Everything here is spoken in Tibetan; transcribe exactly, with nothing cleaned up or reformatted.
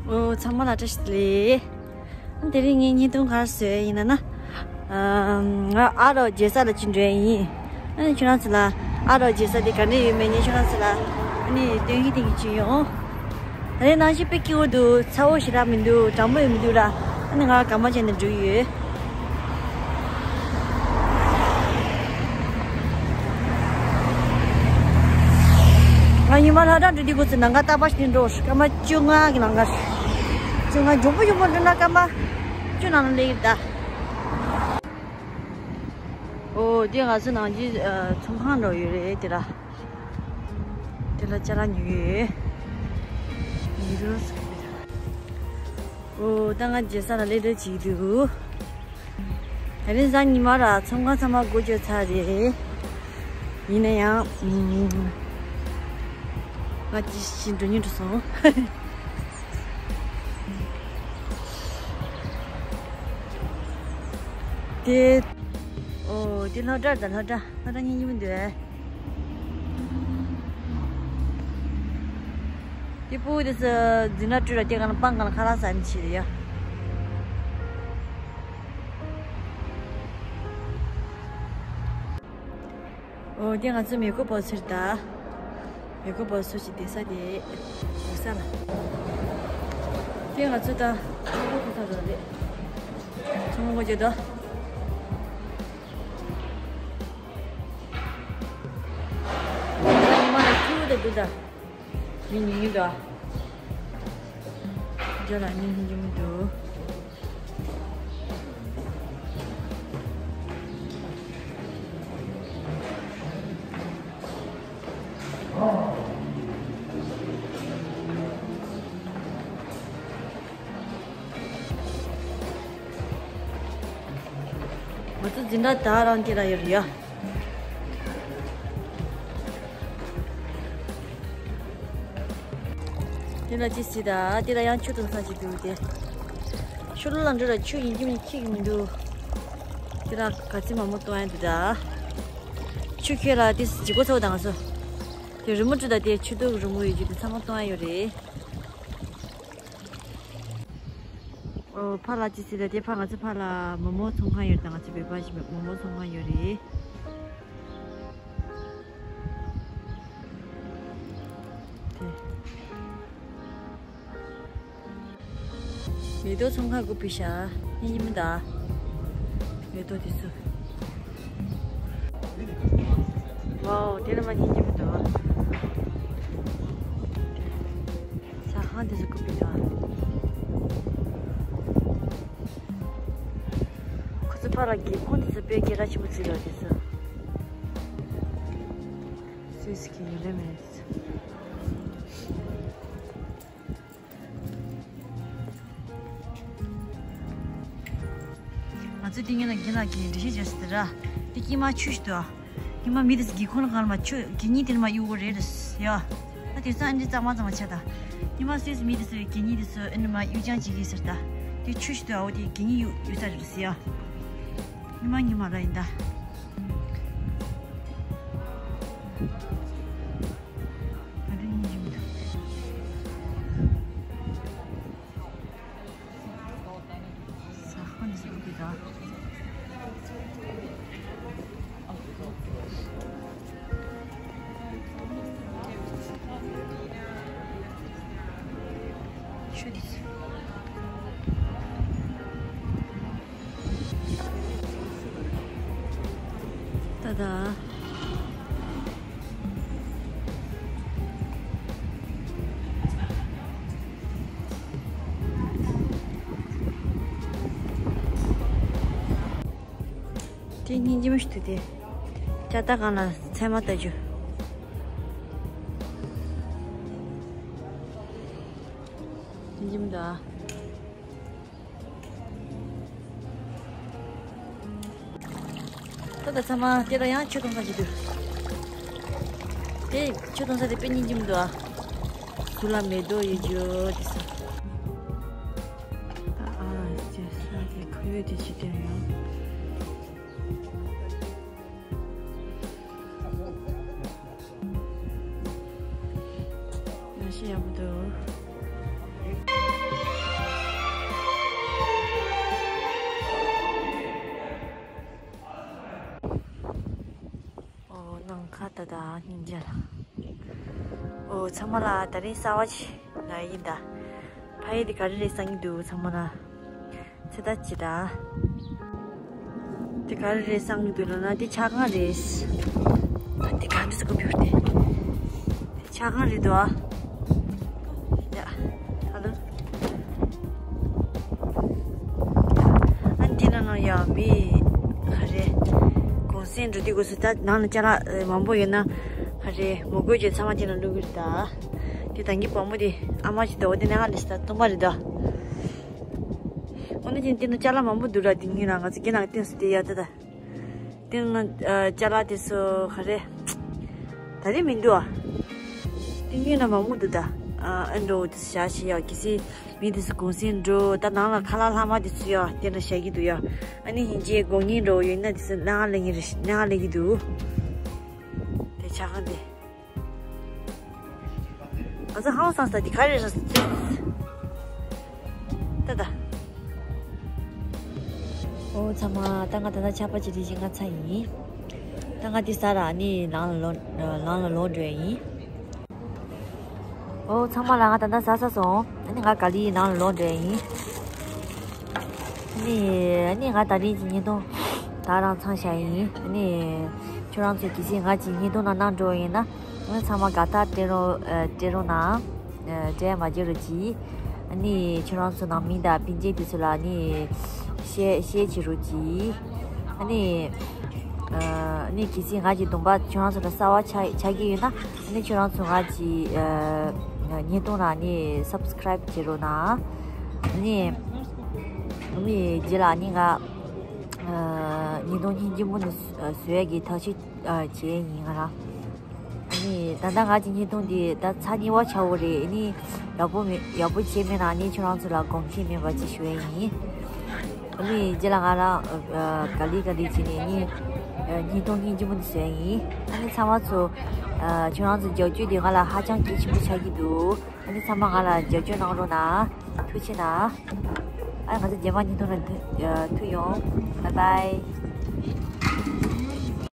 ཨོ། ཚང་མ་ལ་བཀྲ་ཤིས་བདེ་ལེགས། དེ་རིང་ངའི་བརྙན་ཐུང་ག་རེ་བཟོས་ཡིན་ན་ན། ཨ། ང་ཨ་རོགས་མཇལ་ས་ལ་ཅིག་འགྲོ་ཡ་ཡིན། ཨ་ནི་ཁྱེད་རང་ཚོ་ལ་ཨ་རོགས་མཇལ་ས་དེ་ག་འདྲ་ཡོད་མེད་ངས་ཁྱེད་རང་ཚོ་ལ་ཨ་ནི་སྟོན་གི་སྟོན་གི་ཅིག་ཡོང་། ད་རེས་ནང་བཞིན་དཔེ་སྐྱིད་པོ་འདུག་ཚ་བོ་ཞེ་དྲག་མི་འདུག་གྲང་མོ་ཡང་མི་འདུག་ར། ཨ་ནི་ང་དགའ་མོ་བྱས་ནས་འགྲོ་གི་ཡོད། ང་ཉི་མ་ལྷ་བྲག་འགྲོ་དུས་ཁོ་ཚོ་ནང་ཁ་རྟག་པར་ཞིག་འགྲོ། སྐར་མ་བཅོ་ལྔ་གི་ནང་ཁ། བཅོ་ལྔ་མགྱོགས་པོ་མགྱོགས་པོ་འགྲོ་ན་སྐར་མ་བཅུ་ནང་ལ་སླེབས་ཀྱི་རེད་ད། ཨོ། དེ་ང་ཚོ་ནང་གི་ཨ་ཚོང་ཁང་འདྲ་ཡོད་རེད་དེ་ལ། དེ་ལ་ཅ་ལག་ཉོ་ཡོད། ཉོ་རོགས། ཨོ། ད་ང་མཇལ་ས་ལ་སླེབས་བསྡད་ཅིག་འདུག་ད་རིང་གཟའ་ཉི་མ་ར་ཚོང་ཁང་ཚང་མ་སྒོ་བརྒྱབ་ཚར་རེད། ཡིན་ན་ཡང་ང་ཅིག་ཞིག་འགྲོ་སྙིང་འདོད་སོང་། དེ། ཨོ། དེ་ལྷོ་བྲག་དང་ལྷོ་བྲག་ལྷོ་བྲག་སྙིང་རྗེ་མི་འདུག་ཨེ། དེ་སྤུ་གུ་དེ་ཚོ་འཛིན་གྲྭ་སྤྲོད་ལ་དེ་ག་ན་སྤང་ག་ན་ཁ་ལག་ཟ་ནི་བྱེད་རེད་ཡ། ཨོ། དེ་ང་ཚོ་མེ་འཁོར་སྤོ་ཚུར་ད། མེ་འཁོར་སྤོ་ཚུར་ཞིག་བསྡད་ས་དེ། འདུག་ས་ལ། དེ་ང་ཚོ་ད། ཚོང་པ་ཁོ་ཚ་རོགས་རེད། ཚོང་པ་ཁོ་རྒྱུ་ད། ཉི་མ་ལ་ཁྱུ་དེ་འདུག་ད། མི་ཉུང་ཉུང་འདུག་ཇོ་ལ་མི་ཉུང་ཉུང་འདུག་ང་ཚོ་འཛིན་གྲྭ་ད་རང་དེ་ལ་ཡོད་རེད་ཡ། དེ་ལ་ཅི་སྲིད་ད་དེ་ལ་ཡང་ཆུ་འཐུང་ས་ཞིག་འདུག་སྟེ། ཤོ་ལོ་ལ་འགྲོ་ལ་ཆུ་ཡིན་གྱི་མིན་ཁྱི་གི་མི་འདུག་དེ་ལ་ག་ཚི་མ་མོ་གཏོང་ཡ་འདུག་ད། ཆུ་ཁྱེར་ལ་དེ་ལྗིད་ཁོག་ཚ་བོ་དང་སོ། དེ་རི་མོ་བྲིས་ད་དེ་ཆུ་ཐུག་རི་མོ་ཡོད་རྒྱུ་དེ་ཚང་མ་གཏོང་ཡ་ཡོད་རེད། ཨོ། ཕ་ལ་ཅི་སྲིད་ལ་དེ་ཕ་ང་ཚོ་ཕ་ལ་མོ་མོ་ཚོང་ཁང་ཡོད་དང་ང་ཚོ་བོད་པ་ཞིག་མོ་མོ་ཚོང་ཁང་ཡོད་རེད། དེ། མེ་ཏོག་ཚོང་ཁང་སྒུག་པའི་ཤ་སྙིང་རྗེ་མི་འདུག་མེ་ཏོག་དེ་ཚོ། ཝའོ། དེ་ལ་མ་སྙིང་རྗེ་མི་འདུག་ཟ་ཁང་དེ་ཚོ་སྒུག་པའི་ཤ། ཁོ་ཚོ་ཕར་ལ་སྒེའུ་ཁུང་དེ་ཚོ་དཔེ་སྐད་གྲགས་ཆེན་པོ་བརྩིས་ཡོད་དེ་ཚོ། སུད་སི་གི་ཡོད་རེད་མེད། ང་ཚོ་འདི་ངེད་ལ་རྒན་ལགས་ཀྱིས་འགྲེལ་བཤད་བྱས་སོང་ར། འདི་དཀྱིལ་མ་ཆུ་ཞིག་འདུག་ཨ། ཉི་མ་མི་དེ་ཚོ་སྒེའུ་ཁུང་ལ་གང་ལ་མ་ཆུ་གད་སྙིགས་དེ་ལ་མ་གཡུག་དགོས་རེད་ཟེར་ཡ། ད་དེང་སང་ཨ་འདྲ་གཙང་མ་གཙང་མ་ཆགས་ད། ཉི་མ་སུད་སི་མི་དེ་ཚོས་གད་སྙིགས་དེ་ཚོ་ཨ་ནི་མ་གཡུག་རྐྱང་བྱེད་ཀྱི་ཟེར་ད། དེ་ཆུ་ཞིག་འདུག་ཨ། འོ་དེ་གད་སྙིགས་གཡུག་གཡུག་ས་རེད་ཟེར་ཡ། ཉི་མ་ཉི་མ་ར་ཡིན་ད། ང་ཚོ་གཉིས་ཀྱི་མི་འདུག་ཟ་ཁང་འདི་ཚོ་སྒུག་གི་འདུག་ཆུ་འདི་ཚོ། ཏ་ཏ། དེ་སྙིང་རྗེ་མོ་ཞིག་འདུག་སྟེ། ལྕགས་རྟ་སྒང་ལ་ཚལ་མ་ལྟ་རྒྱུ། སྙིང་རྗེ་མོ་འདུག་ཨ། ད་ལྟ་ཚང་མ་དེ་ལ་ཡང་ཆུ་འཐུང་ས་ཞིག་འདུག་དེ་ཆུ་འཐུང་ས་དེ་དཔེ་སྙིང་རྗེ་མི་འདུག་ཨ། ཟུར་ལ་མེ་ཏོག་ཡོད་རྒྱུ་དེ་ཚོ། ད་ཨ་ཅེ་ས་དེ་ཁོར་ཡུག་དེ་ཅི་སྟེར་ཡོང་། ཡ་ཤི་ཡག་པོ་འདུག་ད་ད་སྙིང་རྗེ་ལ། ཨོ་ཚང་མ་ལ་ད་རིང་གསར་བ་ཅིག་ལ་ཡིན་ད། ཕ་ཡི་དེ་ག་རེ་རེད་བསམ་གྱི་འདུག་ཚང་མ་ལ། ཚེ་ད་ཅི་ད། དེ་ག་རེ་རེད་བསམ་གྱི་འདུག་ལབ་ན་དེ་ཆ་ཚང་རེད། ད་དེ་ག་འདྲ་ཟེར་དགོས་ཡོད་དེ། དེ་ཆ་ཚང་རེད་འདུག་ཨ། ཡ། ཧ་ལོ། ཨ་འདི་ན་ནང་ཡ་མི་ག་རེ། གུང་སེང་འགྲོ་དུས་སྐབས་སུ་ད་ནང་ལ་ཅ་ལག་མང་པོ་ཡོད་ན་ག་རེ་མི་དགོས་ཀྱི་ཚང་མ་དེ་ན་བླུག་གི་རེད་ད། དེ་ད་གིན་བུ་མོ་དེ་ཨ་མ་ཅིག་འདུག་དེ་ནས་ང་ལས་ད་སྟོང་པ་རེད་ད། འོ་ན་ཅིག་དེ་ན་ཅ་ལག་མང་པོ་འདུག་ར། དེ་གིན་ལ་ང་ཚོ་གིན་ལ་བསྟན་སོང་དེ་ཡ་ད་ད། དེ་ན་ཨ་ཅ་ལག་དེ་ཚོ་ག་རེ། ད་རེས་མི་འདུག་ཨ། དེ་གིན་ན་མང་པོ་འདུག་ད། ཨ་ཨ་འགྲོ་དེ་ཚོ་བཞག་ཤེས་ཡ། གལ་སྲིད་མི་དེ་ཚོ་གུང་སེང་འགྲོ་ད་ནང་ལ་ཁ་ལག་ལྷག་མ་དེ་ཚོ་ཡ་དེ་ན་བཞག་གི་འདུག་ཡ། ཨ་ནི་ཡིན་གཅིག་དགོས་ངེས་འགྲོ་ཡོད་ན་དེ་ཚོ་སྣ་ཁ་ལེན་གི་རེད། སྣ་ཁ་ལེན་གི་འདུག་དེ་ཆ་ཚང་དེ། ང་ཚོ་ཧང་སངས་ས་དེ་ག་རེ་རེད་ཟེར། ད་ད། ཨོ་ཚང་མ་ད་ང་ད་ལྟ་ཆར་པ་ཅིག་རེ་བཞིན་ང་ཚ་ཡིན། ད་ང་དེ་ཟ་ར་ནི་ནང་ལ་ལོག་ནང་ལ་ལོག་འགྲོ་ཡ་ཡིན། ཨོ་ཚང་མ་ལ་ང་ད་ལྟ་ཟ་ས་སོང་། ཨ་ནི་ང་ག་ལི་ནང་ལ་ལོག་འགྲོ་ཡ་ཡིན། ཨ་ནི་ཨ་ནི་ང་ད་རིང་གི་བརྙན་ཐུང་ད་རང་ཚང་བཞག་ཡིན། ཨ་ནི་ཁྱོད་རང་ཚོ་གལ་སྲིད་ང་གི་བརྙན་ཐུང་ནང་སྣང་འགྲོ་ཡིན་ན། ཨ་ནི་ཚང་མ་དགའ་རྟགས་སྤྲད་རོགས་ཨ་སྤྲད་རོགས་གནང་། ཨ་འབྲལ་མ་བརྗེད་རོགས་གྱིས། ཨ་ནི་ཁྱོད་རང་ཚོ་ནང་མི་དང་སྤུན་མཆེད་དེ་ཚོ་ལ་ཨ་ནི་ཤེར་ཤེར་བྱེད་རོགས་གྱིས། ཨ་ནི་ཨ་ནི་གལ་སྲིད་ང་གི་སྡོམ་པ་ཁྱོད་རང་ཚོ་ལ་གསར་པ་ཆགས་ཆགས་ཀྱི་ཡོད་ན། ཨ་ནི་ཁྱོད་རང་ཚོ་ང་གི་ཨ་བརྙན་ཐུང་ལ་ཨ་ནི་སབ་སི་ཀ་རབ་བྱེད་རོགས་གནང་། ཨ་ནི་ཨ་ནི་རྗེས་ལ་ཨ་ནི་ང་ཨ་བརྙན་ཐུང་སྙིང་རྗེ་མོ་ནི་བཟོ་ཡས་ཀྱི་ཐག་གཅོད་ཨ་བྱས་ཡིན་ང་རང་། ཨ་ནི་ད་ལྟ་ང་གི་བརྙན་ཐུང་འདི་ད་ཚར་གཉིས་པ་ཆགས་ཡོད་རེད། ཨ་ནི་ཡག་པོ་མེད་ཡག་པོ་བྱས་མེད་ན་ཨ་ནི་ཁྱོད་རང་ཚོ་ལ་དགོངས་འཆལ་མེད་པ་ཅིག་ཞུ་ཡ་ཡིན། ཨ་ནི་རྗེས་ལ་ང་རང་ཨ་ག་ལེ་ག་ལེ་བྱས་ནས་ཨ་ནི་ཨ་བརྙན་ཐུང་སྙིང་རྗེ་མོ་འདི་བཟོ་ཡ་ཡིན། ཨ་ནི་ཚང་མ་ཚོ་ཨ་ཁྱོད་རང་ཚོ་རྒྱབ་སྐྱོར་འདི་ང་ལ་ཧ་ཅང་གལ་ཆེན་པོ་ཆགས་ཀྱི་འདུག་ཨ་ནི་ཚང་མ་ང་ལ་རྒྱབ་སྐྱོར་གནང་རོགས་གནང་། ཐུགས་རྗེ་གནང་། ཨ་ང་ཚོ་རྗེས་མ་བརྙན་ཐུང་ལ་ཐུག་ཨ་ཐུག་ཡོང་། བཱའི་བཱའི།